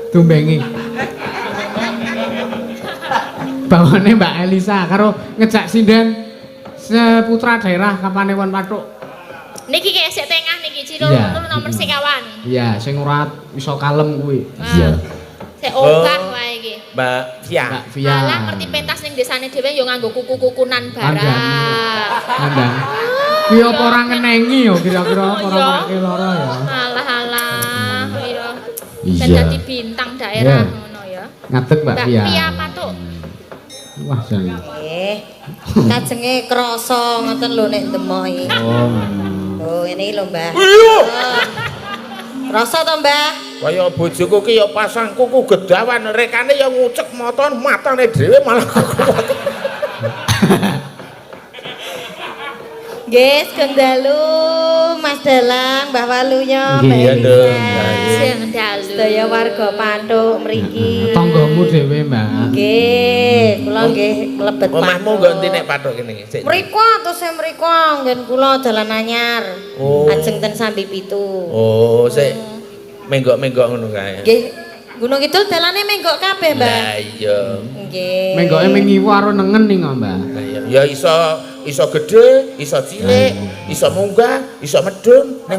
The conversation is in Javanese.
Tumbengi. Bawane Mbak Elisa karo ngejak sinden seputra daerah Kapanewon Pathuk. Niki ki sik tengah niki Ciro Iya. nomor sekawan. Iya, sing ora iso kalem kuwi. Iya. Sik ogah wae iki. Mbak Via. Mbak Via. Alah ngerti pentas ning desane dhewe yo nganggo kuku-kukunan barang. Kandhane. Kuwi apa ora ngenengi yo kira-kira apa ora Iya. marake lara ya. Alah alah iya. Ben Iya. dadi bintang daerah Iya. ngono ya. Ngadeg Mbak Mbak Via. Via Pathuk. Wah, jan. Nggih. Kajenge krasa ngoten lho nek demoki. Oh, ngono. Oh, ngene iki lho, Mbah. Iya. Krasa to, Mbah? Kaya bojoku ki ya pasang kuku gedawan, rekane ya ngucek moton matane dhewe malah kuku. Nggih, sugeng dalu Mas Dalang, Mbah Waluyo, Mbak Nggih. Iya, Nduk. Elisa. Sing dalu. Sedaya warga Pathuk mriki. Tanggamu dhewe, Mbak. Nggih, kula nggih mlebet Omahmu Pathuk. nggo endi nek Pathuk kene? Sik. Mriko terus mriko nggen kula dalan anyar. Oh. Ajeng ten Sambi Pitu. Oh, sik menggok-menggok ngono kae. Nggih, Gunung Kidul dalane menggok kabeh, Mbah. Lah iya. Nggih. Menggoke mengiwa karo nengen ning kok, Mbak. Lah iya. Ya iso iso gedhe, iso cilik, iso munggah, iso medhun. Ning